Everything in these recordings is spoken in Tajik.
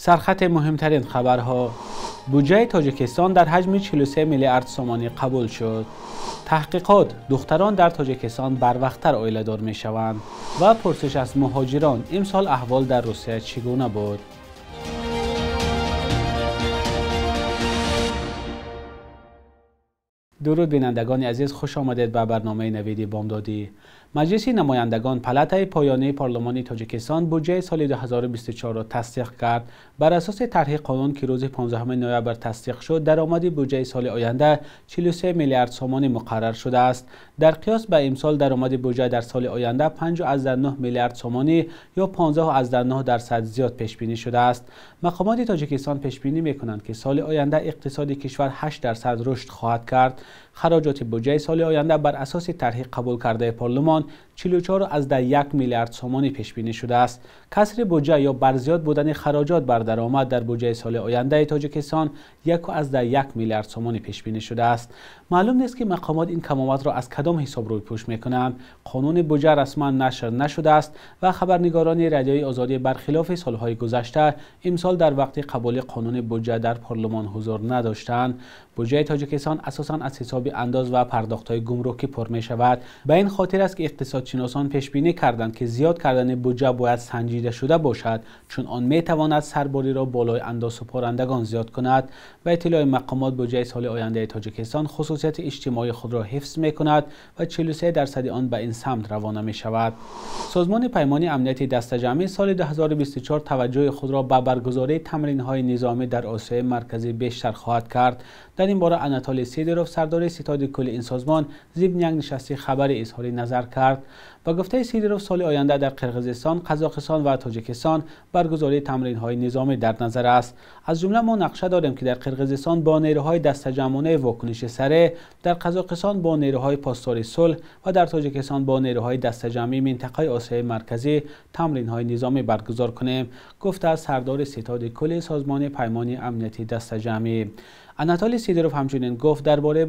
Сархати муҳимтарин хабарҳо. Буҷаи Тоҷикистон дар ҳаҷми 43 миллиард сомонӣ қабул шуд. Таҳқиқот: духтарон дар Тоҷикистон барвақттар оиладор мешаванд. Ва пурсиш аз муҳоҷирон: имсол аҳвол дар Русия чӣ гуна буд? Дуруд бинандагони азиз, хуш омадед ба барномаи Навиди Бомдодӣ. Маҷлиси намояндагон, палатаи поёнии парлумони Тоҷикистон, буҷаи соли 2024-ро тасдиқ кард. Бар асоси тарҳи қонун, ки рӯзи 15 ноябр тасдиқ шуд, даромади буҷаи соли оянда 43 миллиард сомонӣ муқаррар шудааст. Дар қиёс ба имсол даромади буҷа дар соли оянда 5,9 миллиард сомонӣ ё 15,9% зиёд пешбинӣ шудааст. Мақомоти Тоҷикистон пешбинӣ мекунанд, ки соли оянда иқтисоди кишвар 8% рушд хоҳад кард. Хароҷоти буҷаи соли оянда бар асоси тарҳи қабул кардаи парлумон 44,1 миллиард сомонӣ пешбинӣ шудааст. Касри буҷа ё барзиёд будани хароҷот бар даромад дар буҷаи соли ояндаи Тоҷикистон 1,1 миллиард сомонӣ пешбинӣ шудааст. Маълум нест, ки мақомот ин камомадро аз кадом ҳисоб рӯйпӯш мекунанд. Қонуни буҷа расман нашр нашудааст ва хабарнигорони Радиои Озодӣ бархилофи солҳои гузашта имсол дар вақти қабули қонуни буҷа дар парлумон ҳузур надоштанд. Буҷаи Тоҷикистон асосан аз ҳисоби андоз ва пардохтҳои гумрукӣ пур мешавад. Ба ин хотир аст, ки иқтисодшиносон пешбинӣ карданд, ки зиёд кардани буҷа бояд санҷида шуда бошад, чун он метавонад сарбориро болои андозсупорандагон зиёд кунад. Ба иттилои мақомот, буҷаи соли ояндаи Тоҷикистон хусусияти иҷтимоии худро ҳифз мекунад ва 43% он ба ин самт равона мешавад. Созмони Паймони Амнияти Дастаҷамъӣ соли 2024 таваҷҷӯҳи худро ба баргузории тамринҳои низомӣ дар Осиёи Марказӣ бештар хоҳад кард. Дар ин бора Анатолий Сидоров, сардори ситоди кулли ин созмон, зимни як нишасти хабарӣ изҳори назар кард. Ба гуфтаи Сидоров, соли оянда дар Қирғизистон, Қазоқистон ва Тоҷикистон баргузории тамринҳои низомӣ дар назар аст. Аз ҷумла мо нақша дорем, ки дар Қирғизистон бо нерӯҳои дастаҷамъонаи вокуниши сареъ, дар Қазоқистон бо нерӯҳои посдори сулҳ ва дар Тоҷикистон бо нерӯҳои дастаҷамъии минтақаи Осиёи Марказӣ тамринҳои низомӣ баргузор кунем, гуфтааст сардори ситоди кулли созмони Паймони Амнияти Дастаҷамъӣ. Анатолий Сидоров ҳамчунин гуфт, дар бораи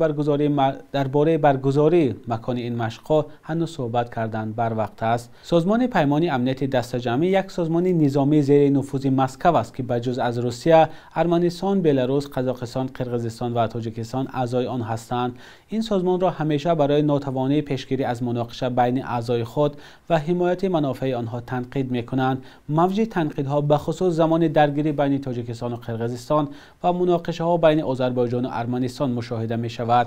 баргузории макони ин машқҳо ҳанӯз суҳбат кардан барвақт аст. Созмони Паймони Амнияти Дастаҷамъӣ як созмони низомии зери нуфузи Москва аст, ки ба ҷуз аз Русия, Арманистон, Беларус, Қазоқистон, Қирғизистон ва Тоҷикистон аъзои он ҳастанд. Ин созмонро ҳамеша барои нотавонии пешгирӣ аз муноқиша байни аъзои худ ва ҳимояти манофеи онҳо танқид мекунанд. Мавҷи танқидҳо ба хусус замони даргирӣ байни Тоҷикистон ва Қирғизистон ва муноқишаҳо байни Озарбойҷон ва Арманистон мушоҳида мешавад.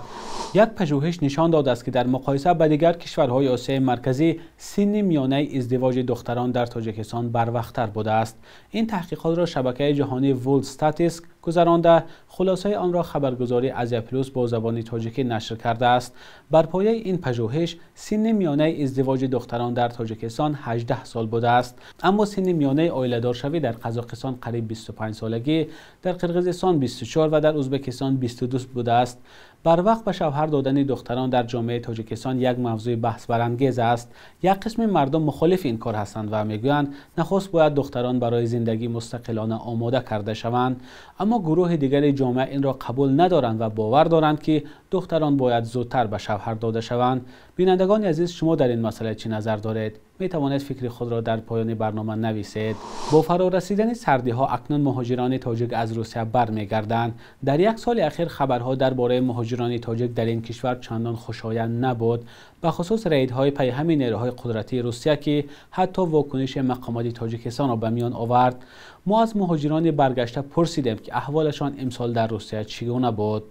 Як пажӯҳиш нишон додааст, ки дар муқоиса ба дигар кишварҳои Осиёи Марказӣ синни миёнаи издивоҷи духтарон дар Тоҷикистон барвақттар будааст. Ин таҳқиқотро шабакаи ҷаҳонии World Statistics гузаронда, хулосаи онро хабаргузории Азия Плюс бо забони тоҷикӣ нашр кардааст. Бар пояи ин пажӯҳиш синни миёнаи издивоҷи духтарон дар Тоҷикистон 18 сол будааст, аммо синни миёнаи оиладоршавӣ дар Қазоқистон қариб 25 солагӣ, дар Қирғизистон 24 ва дар Ӯзбекистон 22 будааст. Барвақт ба шавҳар додани духтарон дар ҷомеаи Тоҷикистон як мавзӯи баҳсбарангез аст. Як қисми мардум мухолифи ин кор ҳастанд ва мегӯянд, нахуст бояд духтарон барои зиндагии мустақилона омода карда шаванд. Аммо гурӯҳи дигари ҷомеа инро қабул надоранд ва бовар доранд, ки духтарон бояд зудтар ба шавҳар дода шаванд. Бинандагони азиз, шумо дар ин масъала чӣ назар доред? Метавонед фикри худро дар поёни барнома нависед. Бо фарорасидани сардиҳо акнун муҳоҷирони тоҷик аз Русия бармегарданд. Дар як соли ахир хабарҳо дар бораи муҳоҷирони тоҷик дар ин кишвар чандон хушоянд набуд, ба хусус рейдҳои пайҳами нерӯҳои қудратии Русия, ки ҳатто вокуниши мақомоти Тоҷикистонро ба миён овард. Мо аз муҳоҷирони баргашта пурсидем, ки аҳволашон имсол дар Русия чӣ гуна буд.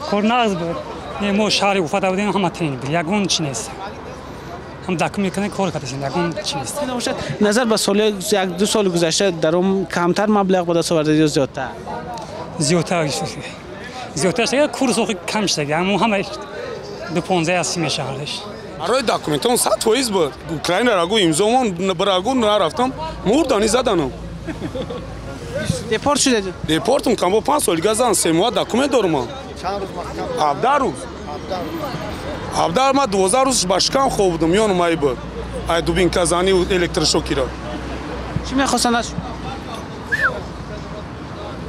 Кор нағз буд. Мо шаҳри Уфада будем, ҳама тинч буд, ягон чи нест. Ҳам документ кардем, кор кардем, ягон чи нест. Назар ба соли як-ду соли гузашта дар он камтар маблағ ба даст овардед ё зиёдтар? Зиёдтар. Зиёдтар шуда, курс охи кам шуда, ҳамон ҳама 2.15 мешавад. Барои документон 100% буд. Украина рагу имзомон барагу нарафтам, мурдани заданам. Депорт шудед? Депортум кам бо 5 сол дига зан, 3 моҳ документ дорам. Чанд рӯз маҳкам? 17 рӯз. 17 ма 12 рӯз ба шикам хоб будам, ёнум ай буд. Ай дубинка зани электрошокера. Чӣ мехостанд аз шумо?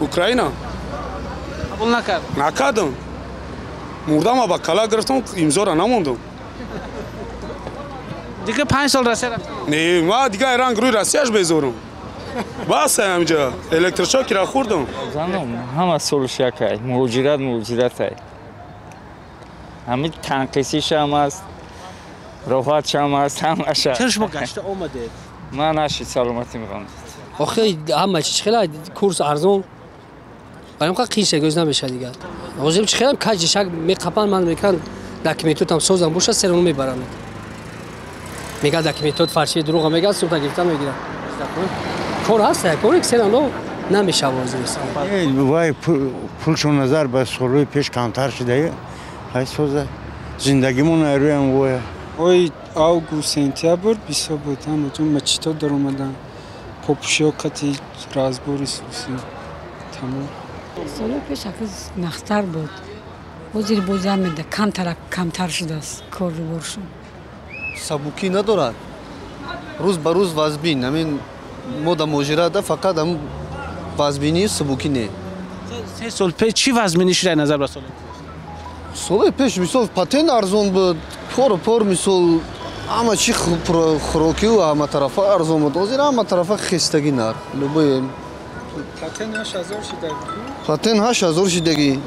Украина. Қабул накард? Накардам. Мурдама ба кала гирифтам, имзора намондам. Дига 5 сол Россия рафтам? Не, ма дига ранг рӯи Россияш безорам. Бас ҳамҷа электрошокера хӯрдам. Занам ҳама солш якай, муҳоҷират муҳоҷиратай. Ҳамин танқисишам аст, роҳатшам аст, ҳамаша. Чаро шумо гашта омадед? Ман нашид, саломатӣ мехоҳам. Охи ҳама чиз хела курс арзон. Барои ҳам қин шагӯз намешад дигар. Ҳозир чи хелам каҷ шак меқапан, ман мекан документотам созам боша, сероно мебарам. Мега документот фарши дурӯға мега, сумта гирифта мегирам. Кор ҳаст, кор серано намешава ҳозир. Вай пулшон назар ба солҳои пеш камтар шуда, ҳай соза. Зиндагимон айрӯям воя. Ой август, сентябр бисёр буд, ҳама ҷо мачито даромадан. Попушиё қати разбори суси. Тамом. Соли пеш акыз нахтар буд. Ҳозир боз ҳам камтар камтар шудааст кору боршон. Сабукӣ надорад. Рӯз ба рӯз вазбин. Ҳамин мо дар муҳоҷирата фақат ҳам вазбинӣ сабукӣ не. 3 сол пеш чӣ вазбинӣ шуда назар ба соли? Соли пеш мисол патент арзон буд, кору пор мисол ҳама чӣ хӯрокию ҳама тарафа арзон буд. Ҳозир ҳама тарафа хестагӣ нарх. Любой патент 8000 шудагӣ. Патент 8000 шудагӣ.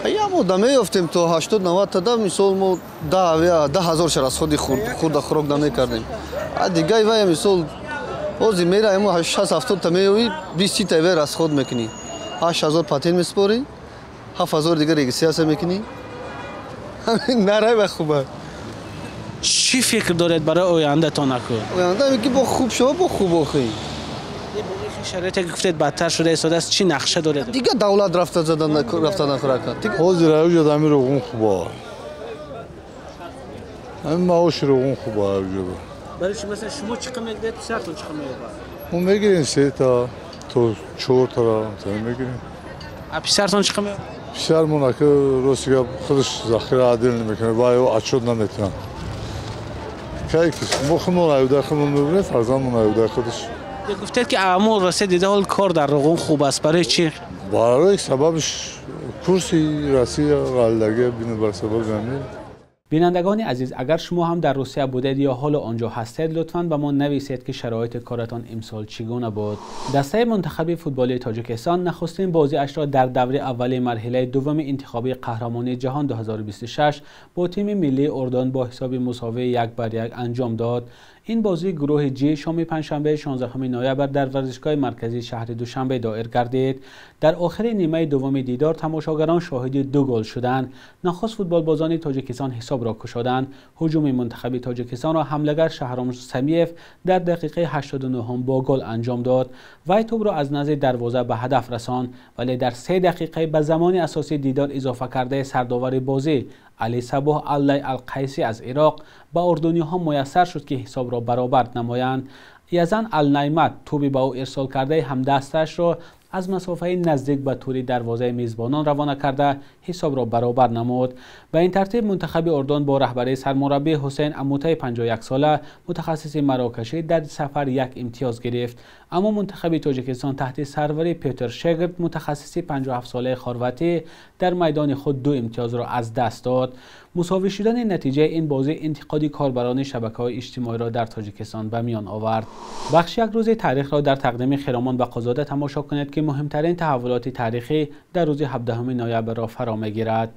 Я мо да меёфтем то 80-90 тада мисол мо 10 000 ша расходи хурда хӯрок намекардем. А дигай вая мисол ҳозир мераем 60-70 та меёвӣ, 20 та вай расход мекунӣ. 8000 патент месупорӣ, 7000 дигар регистрация мекунӣ. Нарай ба хуба. Чӣ фикр доред барои ояндатон аку? Оянда ки бо хуб шава, бо хуб охӣ. Шароите ки гуфтед бадтар шуда истодааст, чӣ нақша доред? Дигар давлат рафта задан рафта нахӯрака. Ҳозир авҷад ҳамин роғун хуба. Ҳамин маоши роғун хуба авҷад. Барои шумо масалан шумо чӣ қадр мегиред, писаратон чӣ қадр меёбад? Мо мегирем 3 та то 4 та мегирем. А писаратон чӣ қадр меёбад? Писармон ака рости гап худаш захира адил намекунад, ва ё отчёт наметавонад. Кай ки мо худмон аюдаи худмон мебинем, фарзандмон аюдаи худаш. Гуфтед ки аммо Россия дида ҳол кор дар роғун хуб аст. Барои чӣ? Барои сабабиш курси Россия ғаллагӣ бинобар сабаби ҳамин. Бинандагони азиз, агар шумо ҳам дар Русия будед ё ҳоло он ҷо ҳастед, лутфан ба мо нависед ки шароити коратон имсол чӣ гуна буд. Дастаи мунтахаби футболи Тоҷикистон нахустин бозиашро дар даври аввали марҳилаи дуввуми интихоби қаҳрамонии ҷаҳон 2026 бо тими миллии Урдун бо ҳисоби мусовии 1-1 анҷом дод. Ин бозии гурӯҳи Ҷ шоми панҷшанбе 16 ноябр дар варзишгоҳи марказии шаҳри Душанбе доир гардид. Дар охири нимаи дуввуми дидор тамошогарон шоҳиди 2 гол шуданд. Нахуст футболбозони Тоҷикистон ҳисобро кушоданд. Ҳуҷуми мунтахаби Тоҷикистонро ҳамлагар Шаҳром Самиев дар дақиқаи 89 бо гол анҷом дод. Вай тӯбро аз назди дарвоза ба ҳадаф расонд, вале дар 3 дақиқаи ба замони асосии дидор изофа кардаи сардовари бозӣ Али Сабоҳ Аллай Алқайсӣ аз Ироқ ба урдуниҳо муяссар шуд ки ҳисобро баробар намоянд. Язан Алнаймат тӯби ба ӯ ирсол кардаи ҳамдасташро аз масофаи наздик ба тури дарвозаи мизбонон равона карда ҳисобро баробар намуд. Ба ин тартиб мунтахаби Урдун бо раҳбарии сармураббӣ Ҳусейн Амутаи 51сола мутахассиси марокашӣ дар сафар 1 имтиёз гирифт. Аммо мунтахаби Тоҷикистон таҳти сарварии Петр Шегрд мутахассиси 57солаи хорватӣ дар майдони худ 2 имтиёзро аз даст дод. Мусовӣ шудани натиҷаи ин бозӣ интиқоди корбарони шабакаҳои иҷтимоиро дар Тоҷикистон ба миён овард. Бахши як рӯзи таърихро дар тақдими Хиромон Бақозода тамошо кунед ки муҳимтарин таҳаввулоти таърихӣ дар рӯзи 17 ноябрро фаро мегирад.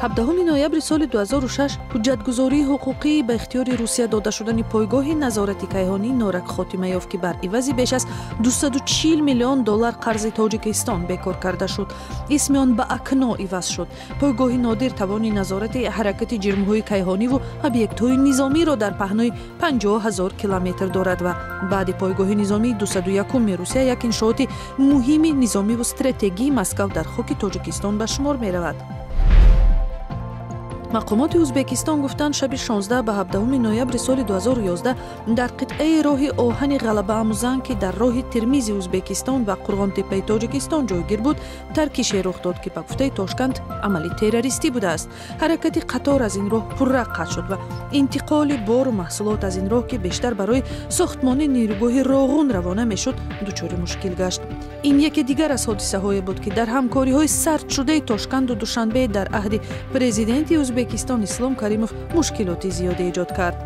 17 ноябри соли 2006 ҳуҷҷатгузории ҳуқуқии ба ихтиёри Русия дода шудани пойгоҳи назорати кайҳонии Норак хотима ёфт, ки бар ивази беш аз 240 миллион доллар қарзи Тоҷикистон бекор карда шуд. Исми он ба Акно иваз шуд. Пойгоҳи нодир тавони назорати ҳаракати ҷирмҳои кайҳониву объектҳои низомиро дар паҳнои 50 000 километр дорад ва баъди пойгоҳи низомии 201-ми Русия як иншооти муҳими низомиву стратегии Москав дар хоки Тоҷикистон ба шумор меравад. Мақомоти Ӯзбекистон гуфтанд, шаби 16 ба 17 ноябри соли 2011 дар қитъаи роҳи оҳани Ғалабаамузан, ки дар роҳи Термизи Ӯзбекистон ва Қурғонтеппаи Тоҷикистон ҷойгир буд, таркише рух дод, ки ба гуфтаи Тошканд амали террористӣ будааст. Ҳаракати қатор аз ин роҳ пурра қатъ шуд ва интиқоли бору маҳсулот аз ин роҳ, ки бештар барои сохтмони нерӯгоҳи Роғун равона мешуд, дучори мушкил гашт. Ин яке дигар аз ҳодисаҳое буд, ки дар ҳамкориҳои сардшудаи Тошканду Душанбе дар аҳди президенти Ӯзбекистон Ислом Каримов мушкилоти зиёде эҷод кард.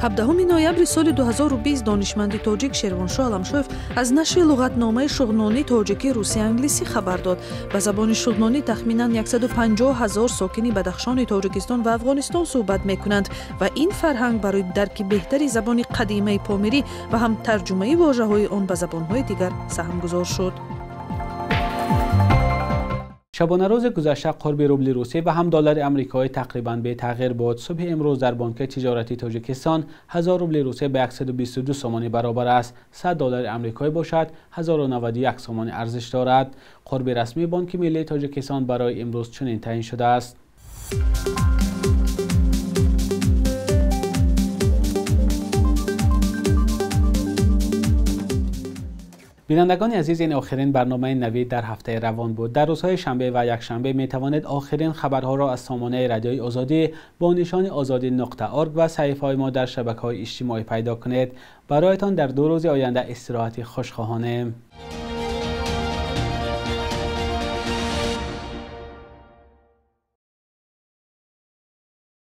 17 ноябри соли 2020 донишманди тоҷик Шервоншоҳ Аламшоев аз нашри луғатномаи шуғнонӣ тоҷикӣ русӣ англисӣ хабар дод. Ба забони шуғнонӣ тахминан 150 ҳазор сокини Бадахшони Тоҷикистон ва Афғонистон суҳбат мекунанд ва ин фарҳанг барои дарки беҳтари забони қадимаи помирӣ ва ҳам тарҷумаи вожаҳои он ба забонҳои дигар саҳмгузор шуд. Шабонарӯзи гузашта қурби рубли русӣ ва ҳам доллари амрикоӣ тақрибан бетағйир буд. Субҳи имрӯз дар Бонки тиҷоратии Тоҷикистон 1000 рубли русия ба 122 сомонӣ баробар аст. 100 доллари амрикоӣ бошад 1091 сомонӣ арзиш дорад. Қурби расмии Бонки миллии Тоҷикистон барои имрӯз чунин таъин шудааст. Бинандагони азиз, ин охирин барномаи Навид дар ҳафтаи равон буд. Дар рӯзҳои шанбе ва якшанбе метавонед охирин хабарҳоро аз сомонаи Радиои Озодӣ бо нишони озодӣ.org ва саҳифаҳои мо дар шабакаҳои иҷтимоӣ пайдо кунед. Бароятон дар 2 рӯзи оянда истироҳати хуш хоҳонем.